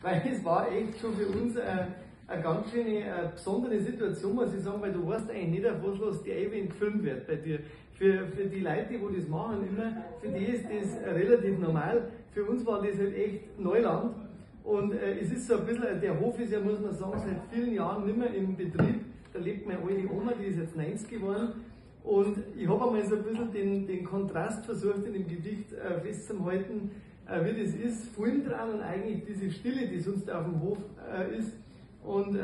Weil es war echt schon für uns eine ganz schöne, besondere Situation, muss ich sagen, weil du weißt eigentlich nicht, auf was los die wenn gefilmt wird bei dir. Für die Leute, die wo das machen immer, für die ist das relativ normal. Für uns war das halt echt Neuland. Und es ist so ein bisschen, der Hof ist ja, muss man sagen, seit vielen Jahren nicht mehr im Betrieb. Da lebt meine alte Oma, die ist jetzt 90 geworden. Und ich habe einmal so ein bisschen den Kontrast versucht, in dem Gedicht festzuhalten, wie das ist, Film dran und eigentlich diese Stille, die sonst auf dem Hof ist. Und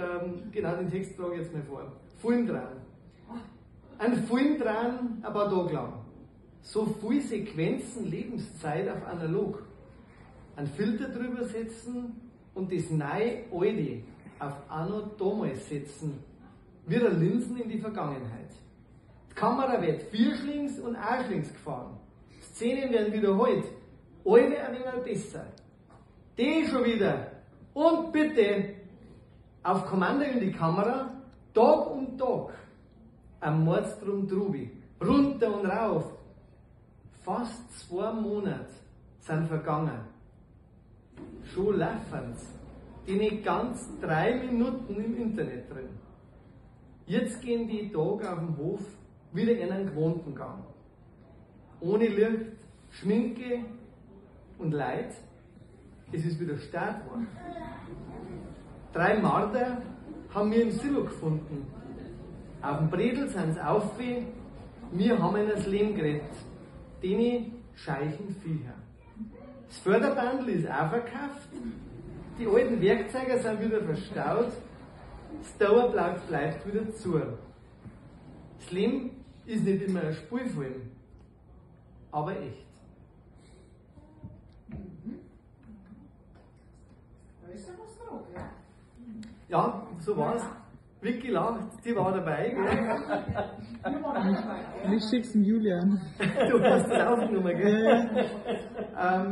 genau den Text trage ich jetzt mal vor. Film dran. Ein Film dran, ein paar Tage lang. So viel Sequenzen Lebenszeit auf analog. Einen Filter drüber setzen und das neue Alte auf anno damals setzen. Wie der Linsen in die Vergangenheit. Die Kamera wird vierschlings und arschlings gefahren. Szenen werden wiederholt. Alle ein wenig besser. Die schon wieder. Und bitte auf Kommando in die Kamera, Tag um Tag. Am Mordstrom Trubi. Runter und rauf. Fast 2 Monate sind vergangen. Schon laufen's. Die nicht ganz 3 Minuten im Internet drin. Jetzt gehen die Tage auf dem Hof wieder in einen gewohnten Gang. Ohne Licht, Schminke und Leid. Es ist wieder Start geworden. 3 Marder haben wir im Silo gefunden. Auf dem Bredel sind's auf, wir haben ihnen das Leben gerettet. Dene scheichen Viecher. Das Förderbandl ist auch verkauft, die alten Werkzeuge sind wieder verstaut, das Dauerblatt bleibt wieder zu. Das Leben ist nicht immer ein Spielfilm, aber echt. Da ist ja was drauf, ja? Ja, so war's. Vicky lacht, die war dabei, gell? Und ich schick's dem Julian. Du hast das aufgenommen, gell? Ja.